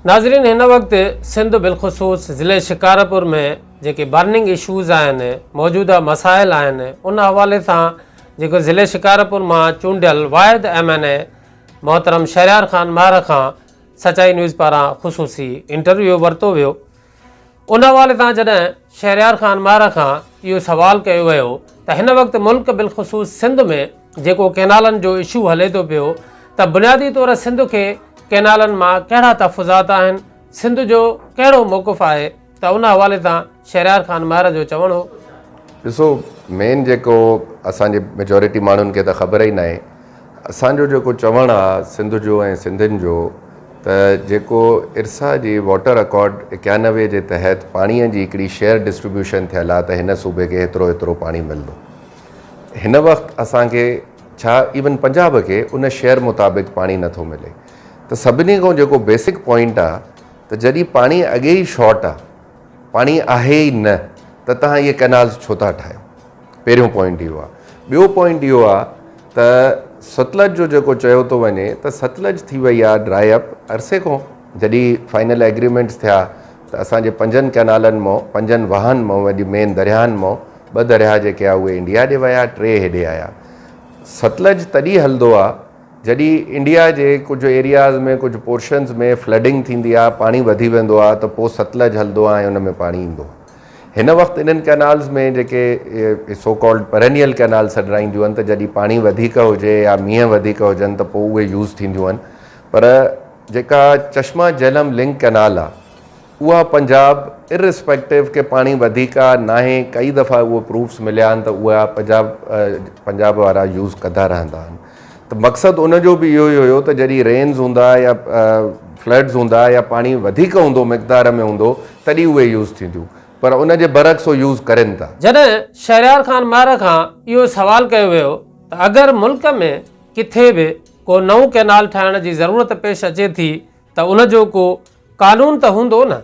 ناظرين هن وقت سنڌ بالخصوص ضلعي شڪارپور ۾ جيڪي برننگ اشوز آهن موجوده مسائل آهن ان حوالي سان جيڪو ضلعي شڪارپور مان چونڊيل واحد ايم اين اي محترم شهريار خان مهر کان سچائي نيوز پاران خصوصي انٽرويو ورتو ويو ان حوالي سان جڏهن شهريار خان مهر کان اهو سوال ڪيو ويو ته هن وقت ملڪ بالخصوص سنڌ ۾ جيڪو ڪئنالن جو اشو هلي ٿو پيو ته بنيادي طور سنڌ کي ڪئنالن مان ڪهڙا تحفظات آهن، سنڌ جو ڪهڙو موقف آهي ته ان حوالي سان شهريار خان مهر جو چوڻ هو. ڏسو مين جيڪو اسان جي ميجارٽي ماڻهن کي ته خبر ئي ناهي اسان جو جيڪو چوڻ آ سنڌ جو ۽ سنڌين جو ته جيڪو ارسا جي واٽر اڪارڊ 91 جي تحت پاڻي جي هڪڙي شيئر ڊسٽريبيوشن ٿيل آ ته هن صوبي کي هيترو هيترو پاڻي ملندو هن وقت اسان کي ڇا ايون پنجاب کي ان شيئر مطابق پاڻي نٿو ملي ته سڀني کان جيڪو بيسڪ پوائنٽ آ ته جڏهن پاڻي اڳي ئي شارٽ آ پاڻي آهي ئي نه ته توهان اهي ڪئنالز ڇو ٿا ٺاهيو؟ پهريون پوائنٽ اهو آهي. ٻيو پوائنٽ اهو آهي ته ستلج جو جيڪو چيو ٿو وڃي ته ستلج ٿي وئي آهي ڊرائي اپ عرصي کان جڏهن فائنل ايگريمينٽس ٿيا ته اسان جي پنجن ڪئنالن مان پنجن واهن مان وڏي مين درياهن مان ٻه درياهه جيڪي آهي اهي انڊيا ڏي ويا ٽي هيڏي آيا. ستلج تڏهن هلندو آهي جڏهن انڊيا جي ڪجهه ايرياز ۾ ڪجهه پورشنز ۾ فلڊنگ ٿيندي آهي پاڻي وڌي ويندو آهي ته پوء ستلج هلندو آهي ۽ ان ۾ پاڻي ايندو آهي. هن وقت انهن ڪئنالز ۾ جيڪي سو ڪالڊ پرينيل ڪئنال سڏرائينديون آهن ته جڏهن پاڻي وڌيڪ هجي يا مينهن وڌيڪ هجن ته پوء اهي يوز ٿينديون آهن پر جيڪا چشما جهلم لنڪ ڪئنال آهي اها پنجاب ارريسپيڪٽو ڪي پاڻي وڌيڪ آ ناهي ڪئي دفعا اهو پروفس مليا آهن ته اها پنجاب پنجاب وارا يوز ڪندا رهندا آهن ته مقصد ان جو به اهو ئي هيو ته جڏهن رينز هوندا يا فلڊز هوندا يا پاڻي وڌيڪ هوندو مقدار ۾ هوندو تڏهن اهي يوز ٿينديون پر ان جي برعڪس هو يوز ڪرين ٿا. جڏهن شهريار خان مهر کان اهو سوال ڪيو ويو ته اگر ملڪ ۾ ڪٿي به ڪو نئون ڪئنال ٺاهڻ جي ضرورت پيش اچي ٿي ته ان جو ڪو قانون ته هوندو نه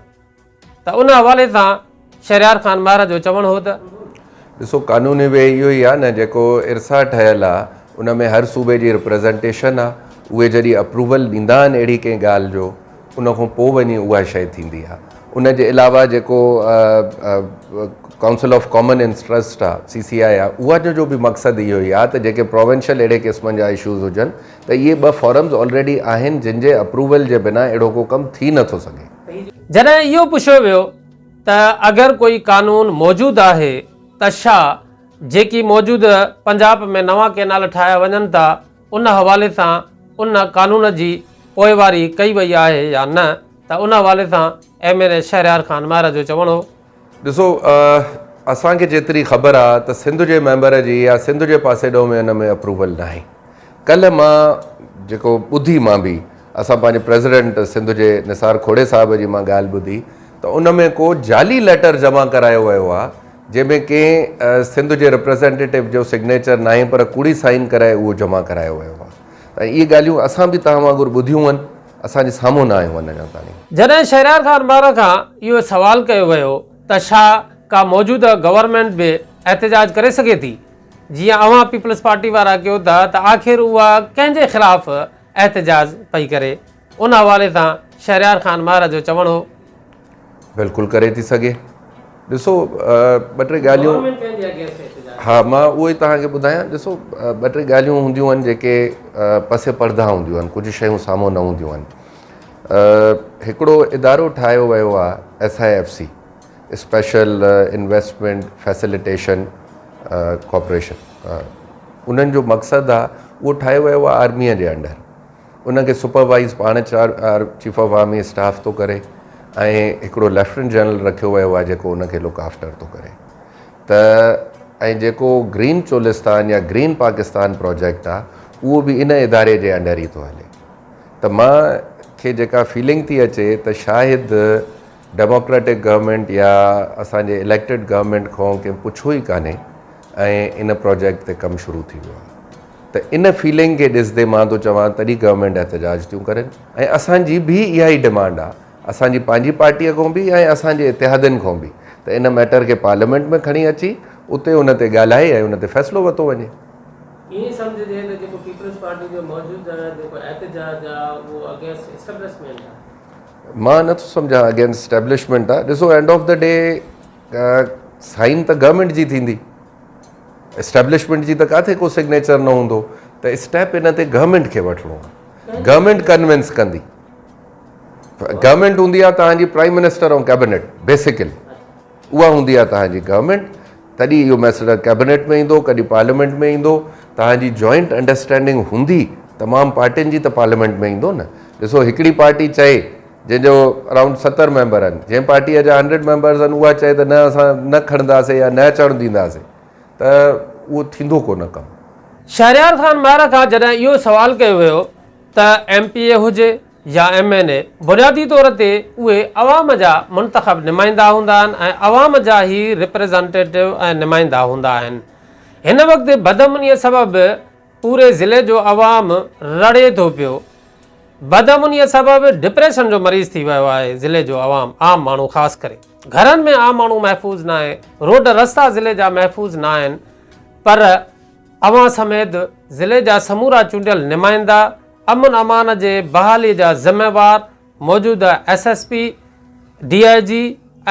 ته ان حوالي سان شهريار خان مهر جو چوڻ هو ته. ڏسو قانوني وي اهو ئي آهي نه جيڪو ارسا ٺهيل آهي ان ۾ هر صوبي جي رپريزنٽيشن آهي اهي جڏهن اپروول ڏيندا آهن اهڙي ڪنهن ڳالهه جو ان کان پوء وڃي اها شيء ٿيندي آهي ان جي علاوه جيڪو ڪائونسل آف ڪامن انسٽرسٽ آهي سي سي آء آهي اها جو به مقصد اهو ئي آهي ته جيڪي پراونشل اهڙي قسمن جا اشوز هجن ته اهي ٻه فورمز آلريڊي آهن جن جي اپروول جي بنا اهڙو ڪو ڪم ٿي نه ٿو سگهي. جڏهن اهو پڇيو ويو ته اگر ڪوئي قانون موجود آهي ته ڇا جيڪي موجوده پنجاب ۾ نوان ڪئنال ٺاهيا وڃن ٿا ان حوالي سان ان قانون جي پوئواري ڪئي وئي آهي يا نه ته ان حوالي سان M N A Shehryar Khan Mahar جو چوڻ هو. ڏسو اسان کي جيتري خبر آ ته سنڌ جي ميمبر جي يا سنڌ جي پاسي ڏو ۾ ان ۾ اپروول ناهي. ڪلهه مان جيڪو ٻڌي مان به اسان پنهنجي پريزيڊنٽ سنڌ جي نثار کوڙي صاحب جي مان ڳالهه ٻڌي ته ان ۾ ڪو جعلي ليٽر جمع ڪرايو ويو آ جنهن ۾ ڪنهن سنڌ جي رپريزينٽيٽو جو سگنيچر ناهي پر ڪوڙي سائن ڪرائي اهو جمع ڪرايو ويو آ ۽ اهي ڳالهيون اسان به توهان وانگر ٻڌيون آهن اسان جي سامهون نه آيون آهن اڃا تاڻي. جڏهن شهريار خان مهر کان اهو سوال ڪيو ويو ته ڇا ڪا موجوده گورنمينٽ به احتجاج ڪري سگهي ٿي جيئن اوهان پيپلز پارٽي وارا ڪيو ٿا ته آخر اها ڪنهن جي خلاف احتجاج پئي ڪري ان حوالي سان شهريار خان مهر جو چوڻ هو. بلڪل ڪري ٿي سگهي. ڏسو ٻه ٽي ڳالهيون ها مان اهو ئي توهان کي ٻڌايان ڏسو ٻه ٽي ڳالهيون هونديون آهن جيڪي پس پرده هونديون آهن ڪجهه شيون سامهون نه هونديون آهن هڪڙو ادارو ٺاهيو ويو آهي S I F C special investment facilitation corporation انهن جو مقصد آهي اهو ٺاهيو ويو آهي آرميء جي انڊر ان کي سپروائيز پاڻ چيف آف آرمي اسٽاف ٿو ڪري ۽ هڪڙو ليفٽنٽ جنرل رکيو ويو آهي جيڪو ان کي لڪ آفٽر ٿو ڪري ته ۽ جيڪو گرين چولستان يا گرين پاڪستان پروجيڪٽ آهي اهو به ان اداري جي انڊر ئي ٿو هلي ته مان کي جيڪا فيلنگ ٿي اچي ته شايد ڊيموڪريٽڪ گورنمينٽ يا اسان جي اليڪٽيڊ گورنمينٽ کان ڪنهن پڇيو ئي ڪانهي ۽ ان پروجيڪٽ تي ڪم شروع ٿي ويو آهي ته ان فيلنگ کي ڏسندي مان ٿو چوان تڏهن گورنمينٽ احتجاج ٿيون ڪرن ۽ اسان جي به اها ئي ڊمانڊ آهي اسان جي پنهنجي پارٽيء کان به ۽ اسان جي اتحادين کان به ته ان ميٽر کي پارليامينٽ ۾ کڻي اچي اتي ان تي ڳالهائي ۽ ان تي فيصلو ورتو وڃي. ائين سمجهجي ته جيڪو پيپلز پارٽي جو موجوده جيڪو احتجاج آهي اهو اگينسٽ اسٽيبلشمينٽ آهي. مان نٿو سمجهان اگينسٽ اسٽيبلشمينٽ آ. ڏسو end of the day sign ته گورنمينٽ جي ٿيندي، اسٽيبلشمينٽ جي ته ڪاٿي ڪو سگنيچر نه هوندو ته اسٽيپ ان تي گورنمينٽ کي وٺڻو آ، گورنمينٽ ڪنوينس ڪندي. گورنمينٽ هوندي آ توهان جي پرائيم منسٽر ۽ ڪيبنيٽ بيسيڪلي اها هوندي آ توهان جي گورنمينٽ، تڏهن اهو ميسيج ڪيبنيٽ ۾ ايندو ڪڏهن پارليامينٽ ۾ ايندو. توهان جي جوائنٽ انڊرسٽينڊنگ هوندي تمام پارٽين جي ته پارليامينٽ ۾ ايندو نه. ڏسو هڪڙي پارٽي چئي جنهن جو اراؤنڊ 70 ميمبر آهن، جنهن پارٽيء جا 100 ميمبرز آهن اها چئي ته نه اسان نه کڻنداسين يا نه اچڻ ڏينداسين ته اهو ٿيندو ڪونه ڪم. شهريار خان مهر کان جڏهن اهو سوال ڪيو ويو ته ايم پي اي هجي يا ايم اين اي بنيادي طور تي اهي عوام جا منتخب نمائندا هوندا آهن ۽ عوام جا ئي ريپريزنٽيٽو ۽ نمائندا هوندا آهن هن وقت بدامنيء سبب پوري ضلعي جو عوام رڙي ٿو پيو بدامنيء سبب ڊپريشن جو مريض ٿي ويو آهي ضلعي جو عوام عام ماڻهو خاص ڪري گهرن ۾ عام ماڻهو محفوظ ناهي روڊ رستا ضلعي جا محفوظ ناهن پر اوهان سميت ضلعي جا سمورا چونڊيل نمائندا امن امان جي بحالي جا ذميوار موجوده S S P, D I G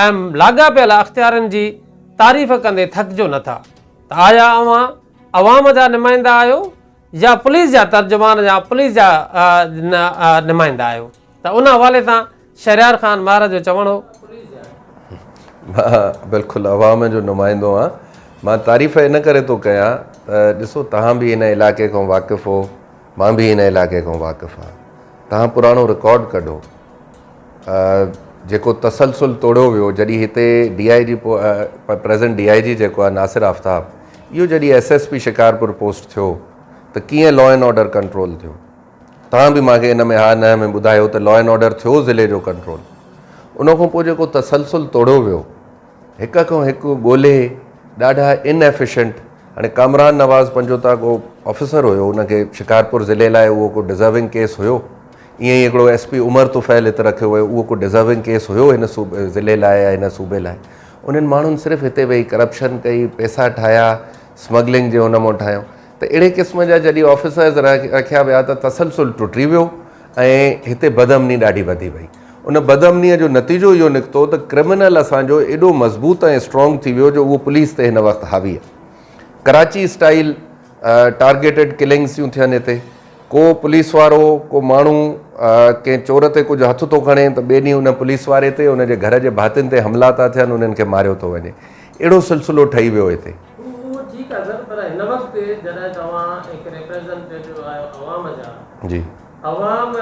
۽ لاڳاپيل اختيارين جي تعريف ڪندي ٿڪجو نه ٿا ته آيا اوهان عوام جا نمائندا آهيو يا پوليس جا ترجمان يا پوليس جا نمائندا آهيو ته ان حوالي سان شهريار خان مهر جو چوڻ هو. مان بلڪل عوام جو نمائندو آهيان. مان تعريف ان ڪري ٿو ڪيان ته ڏسو توهان به هن علائقي کان واقف هو، مان به هن علائقي کان واقف آهيان. توهان پراڻو رڪارڊ ڪڍو جيڪو تسلسل توڙيو ويو جڏهن هتي D I G present D I G جيڪو آهي ناصر آفتاب اهو جڏهن S S P Shikarpur post ٿيو ته ڪيئن لا اينڊ آرڊر ڪنٽرول ٿيو. توهان به مان کي ان ۾ ها نه ۾ ٻڌايو ته لا اينڊ آرڊر ٿيو ضلعي جو ڪنٽرول ان کان پوء جيڪو تسلسل توڙيو ويو هڪ کان هڪ ڳولي ڏاڍا ان ايفيشنٽ هاڻي ڪامران نواز پنجوتا ڪو آفيسر هيو ان کي شڪارپور ضلعي لاء اهو ڪو ڊزرونگ ڪيس هيو ائين ئي هڪڙو ايس پي عمر طفيل هت رکيو ويو اهو ڪو ڊزرونگ ڪيس هيو هن ضلعي لاء يا هن صوبي لاء انهن ماڻهن صرف هتي ويهي ڪرپشن ڪئي پيسا ٺاهيا سمگلنگ جي هن مان ٺاهيو ته اهڙي قسم جا جڏهن آفيسرز رکيا ويا ته تسلسل ٽٽي ويو ۽ هتي بدامني ڏاڍي وڌي وئي. ان بدامنيء جو نتيجو اهو نڪتو ته ڪرمنل اسان جو ايڏو مضبوط ۽ اسٽرانگ ٿي ويو جو اهو پوليس تي هن وقت حاوي آهي. ڪراچي اسٽائيل ٽارگيٽيڊ ڪلنگس ٿيون ٿين هتي. ڪو پوليس وارو ڪو ماڻهو ڪنهن چور تي ڪجهه هٿ ٿو کڻي ته ٻئي ڏينهن ان پوليس واري تي ان جي گهر جي ڀاتين تي حملا ٿا ٿين انهن کي ماريو ٿو وڃي. اهڙو سلسلو ٺهي ويو هتي. اهو ٺيڪ آهي سر پر هن وقت جڏهن توهان هڪ ريپريزنٽيٽو آهيو عوام جا جي. عوام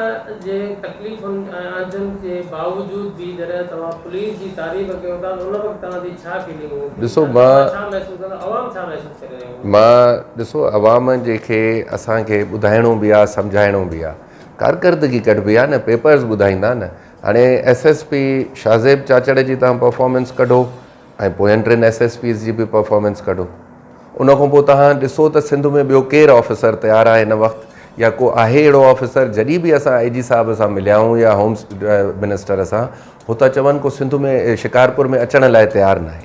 جي تڪليفن ۽ اهنجن جي باوجود به جڏهن توهان پوليس جي تعريف ڪيو ٿا ته ان وقت توهان جي ڇا فيلنگ هوندي ڏسو مان ڇا محسوس ڪندا عوام ڇا محسوس ڪري رهيو هوندو. مان ڏسو عوام جي کي اسان کي ٻڌائڻو به آهي سمجهائڻو به آهي ڪارڪردگي ڪڍبي آهي نه پيپرز ٻڌائيندا نه هاڻي S S P Shahzeb Chachar جي توهان پرفارمنس ڪڍو ۽ پوين ٽن ايس ايس پيز جي به پرفارمنس ڪڍو ان کان پوء توهان ڏسو ته سنڌ ۾ ٻيو ڪير آفيسر تيار آهي هن وقت يا ڪو آهي اهڙو آفيسر جڏهن به اسان آء جي صاحب سان مليا آهيون يا هوم منسٽر سان هو ٿا چون ڪو سنڌ ۾ شڪارپور ۾ اچڻ لاء تيار ناهي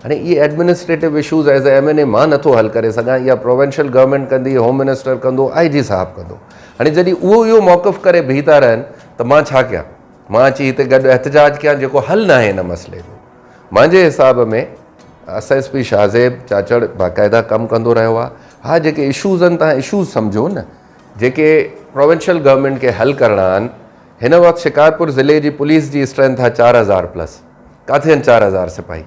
هاڻي اهي administrative issues as a M N A مان نٿو حل ڪري سگهان اها پروونشل گورنمينٽ ڪندي هوم منسٽر ڪندو آء جي صاحب ڪندو هاڻي جڏهن اهو اهو موقف ڪري بيهي ٿا رهن ته مان ڇا ڪيان مان اچي هتي گڏ احتجاج ڪيان جيڪو حل ناهي هن مسئلي جو مانجي حساب ۾ S S P Shahzeb Chachar باقاعده ڪم ڪندو رهيو آهي ها جيڪي اشوز آهن تهان اشوز سمجهو نه جيڪي پروونشل گورنمينٽ کي حل ڪرڻا آهن هن وقت شڪارپور ضلعي جي پوليس جي اسٽرينٿ آهي 4000 پلس ڪاٿي آهن 4000 سپاهي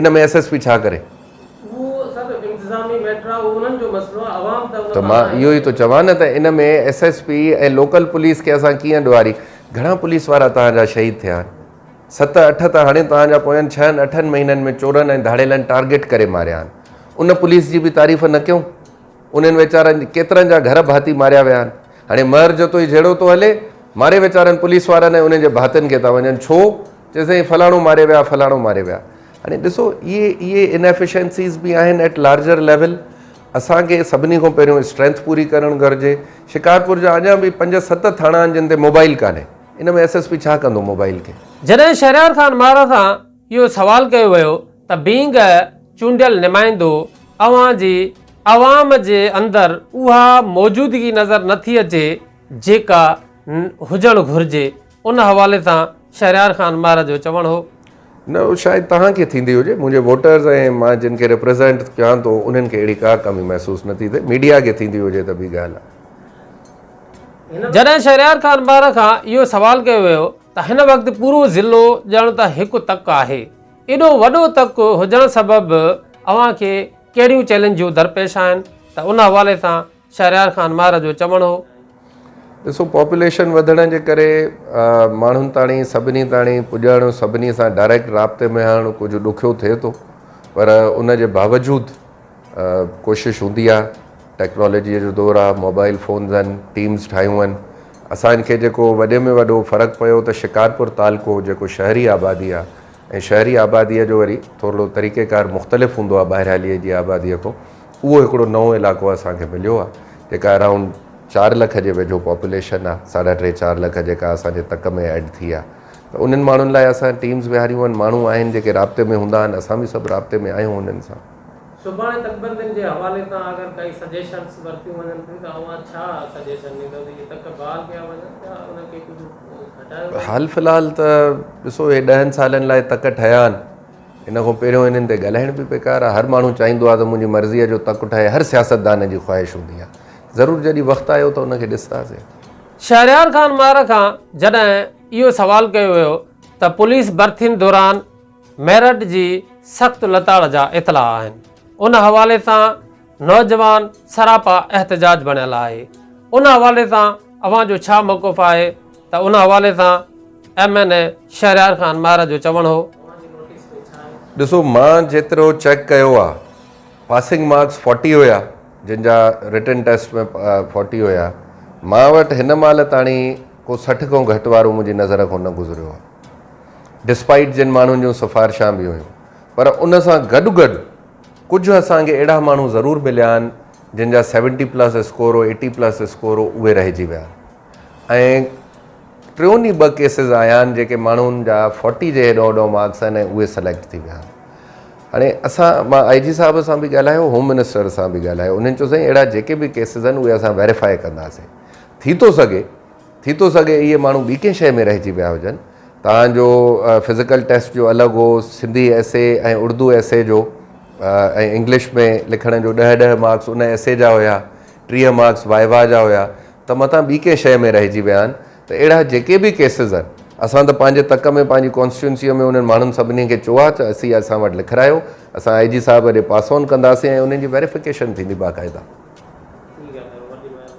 ان ۾ ايس ايس پي ڇا ڪري؟ اهو سڀ انتظامي ميٽر آهي اهو انهن جو مسئلو آهي عوام ته ان ته مان اهو ئي ٿو چوان نه ته ان ۾ S S P ۽ local police کي اسان ڪيئن ڏوهاري گهڻا پوليس وارا توهان جا شهيد ٿيا آهن ست اٺ ته هاڻي توهان جا پوين ڇهن اٺن مهينن ۾ چورن ۽ ڌاڙيلن ٽارگيٽ ڪري ماريا آهن. ان پوليس جي به تعريف نه ڪيون. انهن ويچارن ڪيترن جا گهر ڀاتي ماريا ويا آهن. هاڻي مهر جتوئي جهيڙو ٿو هلي، ماري ويچارن پوليس وارن ۽ انهن جي ڀاتين کي ٿا وڃن. ڇو؟ چي سائين فلاڻو ماري ويا، فلاڻو ماري ويا. هاڻي ڏسو اهي اهي انيفيشنسيز به آهن ايٽ لارجر ليول. اسان کي سڀني کان پهريون اسٽرينٿ پوري ڪرڻ گهرجي. شڪارپور جا اڃا به پنج ست ٿاڻا آهن جن تي موبائيل ڪانهي. ان ۾ ايس ايس پي ڇا ڪندو موبائيل کي. جڏهن شهريار خان مهر سان اهو سوال ڪيو ويو ته بينگ چونڊيل نمائندو اوهان جي عوام جي اندر اها موجودگي نظر نه ٿي اچي جيڪا هجڻ گهرجي ان حوالي سان شهريار خان مهر جو چوڻ هو. نه اهو شايد توهان کي ٿيندي هجي، منهنجي ووٽرز ۽ مان جن کي ريپريزينٽ ڪيان ٿو انهن کي اهڙي ڪا ڪمي محسوس نه ٿي ٿئي، ميڊيا کي ٿيندي هجي ته ٻي ڳالهه آهي. جڏهن شهريار خان مهر کان اهو سوال ڪيو ويو ته هن وقت پورو ضلعو ڄڻ ته هڪ تڪ آهي، ايڏو وڏو تڪ هجڻ سبب اوهان کي ڪهڙيون چئلينجون درپيش آهن ته ان حوالي سان شهريار خان مهر جو چوڻ هو. ڏسو پاپوليشن وڌڻ جي ڪري ماڻهن تاڻي سڀني تاڻي پڄڻ سڀني سان ڊائريڪٽ رابطي ۾ آڻڻ ڪجهه ڏکيو ٿئي ٿو پر ان جي باوجود ڪوشش هوندي آهي ٽيڪنالاجيء جو دور آهي موبائل فونز آهن ٽيمز ٺاهيون آهن اسان کي جيڪو وڏي ۾ وڏو فرق پيو ته شڪارپور تعلقو جيڪو شهري آبادي آهي ۽ شهري آباديء جو وري ٿورڙو طريقيڪار مختلف هوندو آهي ٻاهراليء جي آباديء کان اهو هڪڙو نئون علائقو اسان کي مليو آهي جيڪا اراؤنڊ چار لک جي ويجهو پاپوليشن آهي ساڍا ٽي چار لک جيڪا اسان جي تڪ ۾ ايڊ ٿي آهي ته انهن ماڻهن لاء اسان ٽيمز ويهاريون آهن ماڻهو آهن جيڪي رابطي ۾ هوندا آهن اسان به سڀ رابطي ۾ آهيون انهن سان. سڀاڻي تڪبندين جي حوالي سان اگر ڪائي سجيشنس ورتيون وڃن ٿيون ته اوهان ڇا سجيشن ڏيندو ته اهي تڪ بحال ڪيا وڃن يا انهن کي ڪجهه گهٽايو وڃي؟ حال في الحال ته ڏسو اهي ڏهن سالن لاء تڪ ٺهيا آهن ان کان پهريون انهن تي ڳالهائڻ به بيڪار آهي. هر ماڻهو چاهيندو آهي ته منهنجي مرضيء جو تڪ ٺهي، هر سياستدان جي خواهش هوندي آهي. ضرور جڏهن وقت آيو ته ان کي ڏسنداسين. شهريار خان مهر کان جڏهن اهو سوال ڪيو ويو ته پوليس برٿين دوران ميرٽ جي سخت لتاڙ جا اطلاع آهن ان حوالي سان نوجوان سراپا احتجاج بڻيل آهي ان حوالي سان اوهان جو ڇا موقف آهي ته ان حوالي سان M N A Shehryar Khan Mahar جو چوڻ هو. ڏسو مان جيترو چيڪ ڪيو آ پاسنگ مارڪس فورٽي هيا جن جا رٽن ٽيسٽ ۾ فورٽي هيا مان وٽ هن مهل تاڻي ڪو 60 کان گهٽ وارو منهنجي نظر کان نه گذريو آ ڊسپائيٽ جن ماڻهن جون سفارشان به هيون پر ان سان گڏ گڏ ڪجهه اسان کي اهڙا ماڻهو ضرور مليا آهن جن جا سيونٽي پلس اسڪور هو ايٽي پلس اسڪور هو اهي رهجي ويا ۽ ٽيون ئي ٻه ڪيسز آيا آهن جيڪي ماڻهن جا فورٽي جي هيڏو هوڏو مارڪس آهن ۽ اهي سليڪٽ ٿي ويا آهن هاڻي اسان مان آئي جي صاحب سان به ڳالهايو هوم منسٽر سان به ڳالهايو انهن چيو سائين اهڙا جيڪي به ڪيسز آهن اهي اسان ويريفائي ڪنداسين ٿي ٿو سگهي ٿي ٿو سگهي اهي ماڻهو ٻي ڪنهن شيء ۾ رهجي ويا هجن. توهان جو فزيڪل ٽيسٽ جو الڳ هو، سنڌي ايسي ۽ اردو ايسي جو ۽ انگلش ۾ لکڻ جو ڏهه ڏهه مارڪس ان ايسي جا هيا، 30 مارڪس وائيوا جا هيا ته متان ٻي ڪنهن شيء ۾ رهجي ويا آهن ته اهڙا جيڪي به ڪيسز آهن اسان ته پنهنجي تڪ ۾ پنهنجي ڪانسٽيٽوئنسيء ۾ انهن ماڻهن سڀني کي چيو آهي ته اسي اسان وٽ لکرايو اسان آء جي صاحب ڏي پاس آن ڪنداسين ۽ انهن جي ويريفڪيشن ٿيندي باقاعده.